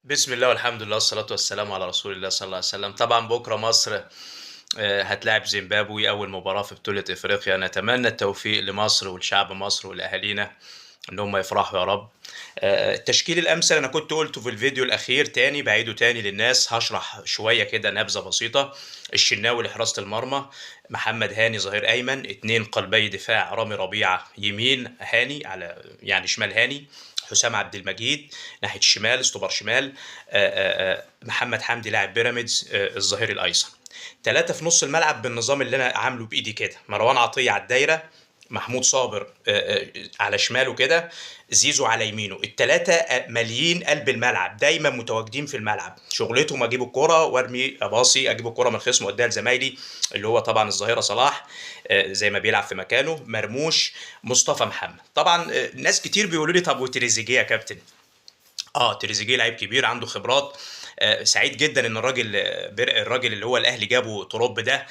بسم الله والحمد لله والصلاة والسلام على رسول الله صلى الله عليه وسلم. طبعا بكرة مصر هتلاعب زيمبابوي أول مباراة في بطولة إفريقيا. نتمنى التوفيق لمصر ولشعب مصر ولأهالينا إن هم يفرحوا يا رب. التشكيل الأمثل أنا كنت قلته في الفيديو الأخير، تاني بعيدة تاني للناس، هشرح شوية كده نبذة بسيطة. الشناوي لحراسة المرمى، محمد هاني ظهير أيمن، 2 قلبي دفاع، رامي ربيعة يمين هاني على يعني شمال هاني، حسام عبد المجيد ناحية الشمال استوبر شمال، محمد حمدي لاعب بيراميدز الظهير الأيسر. 3 في نص الملعب بالنظام اللي أنا عامله بإيدي كده، مروان عطية على الدايرة، محمود صابر على شماله كده، زيزو على يمينه. التلاتة ماليين قلب الملعب، دايما متواجدين في الملعب، شغلتهم اجيب الكرة وارمي اباصي، اجيب الكرة من الخصم واديها لزمايلي اللي هو طبعا الظاهرة صلاح زي ما بيلعب في مكانه، مرموش، مصطفى محمد. طبعا ناس كتير بيقولوا لي طب وتريزيجيه يا كابتن؟ تريزيجيه لعيب كبير عنده خبرات. سعيد جدا ان الراجل اللي هو الاهلي جابه تروب ده،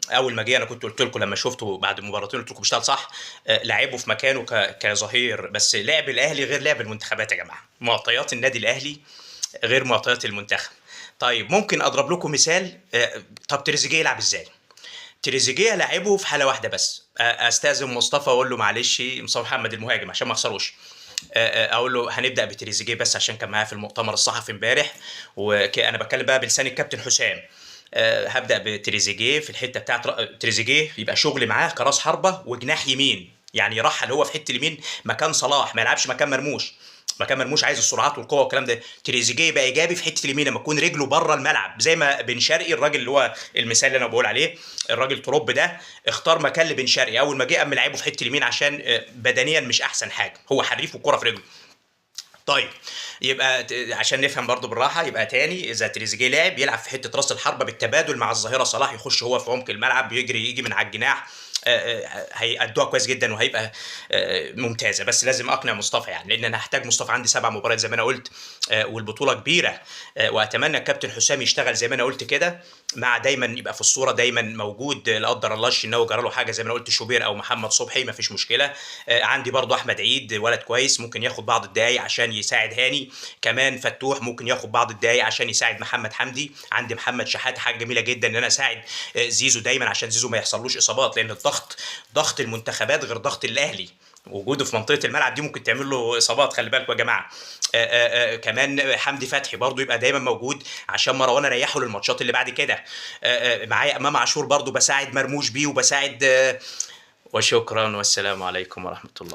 اول ما جه انا كنت قلت لكم لما شفته بعد مباراتين قلت لكم بيشتغل صح، لعبه في مكانه كظهير، بس لعب الاهلي غير لعب المنتخبات يا جماعة، معطيات النادي الاهلي غير معطيات المنتخب. طيب ممكن اضرب لكم مثال، طب تريزيجيه يلعب ازاي؟ تريزيجيه لعبه في حاله واحدة بس، استاذن مصطفى واقول له معلش مصطفى محمد المهاجم عشان ما اخسروش، اقول له هنبدا بتريزيجيه بس عشان كان معايا في المؤتمر الصحفي امبارح، وانا بتكلم بقى بلسان الكابتن حسام. هبدا بتريزيجيه في الحتة بتاعت تريزيجيه، يبقى شغل معاه كراس حربه وجناح يمين، يعني يرحل هو في حتة اليمين مكان صلاح، ما يلعبش مكان مرموش، مكان مرموش عايز السرعات والقوه والكلام ده. تريزيجيه يبقى ايجابي في حتة اليمين لما يكون رجله بره الملعب، زي ما بن شرقي الراجل اللي هو المثال اللي انا بقول عليه، الراجل تروب ده اختار مكان لبن شرقي اول ما جه قام لعبه في حتة اليمين عشان بدنيا مش احسن حاجة، هو حريف والكره في رجله. طيب يبقى عشان نفهم برضو بالراحة، يبقى تاني اذا تريزيجيه لعب يلعب في حتة راس الحربة بالتبادل مع الظاهرة صلاح، يخش هو في عمق الملعب، يجري يجي من على الجناح، هيأدوها كويس جدا وهيبقى ممتازة. بس لازم اقنع مصطفى يعني، لان انا هحتاج مصطفى، عندي 7 مباريات زي ما انا قلت، والبطوله كبيرة، واتمنى الكابتن حسام يشتغل زي ما انا قلت كده، مع دايما يبقى في الصورة، دايما موجود، لا قدر الله الشناوي جرى له حاجة زي ما انا قلت، شوبير او محمد صبحي ما فيش مشكلة. عندي برضو احمد عيد ولد كويس ممكن ياخد بعض الدقايق عشان يساعد هاني، كمان فتوح ممكن ياخد بعض الدقايق عشان يساعد محمد حمدي، عندي محمد شحات حاجة جميلة جدا ان انا اساعد زيزو دايما عشان زيزو ما يحصلوش اصابات، لان ضغط المنتخبات غير ضغط الاهلي، وجوده في منطقة الملعب دي ممكن تعمل له اصابات، خلي بالكم يا جماعة. كمان حمدي فتحي برضو يبقى دايما موجود عشان مروان اريحة للماتشات اللي بعد كده. معايا امام عاشور برضو بساعد مرموش بيه وبساعد، وشكرا والسلام عليكم ورحمة الله.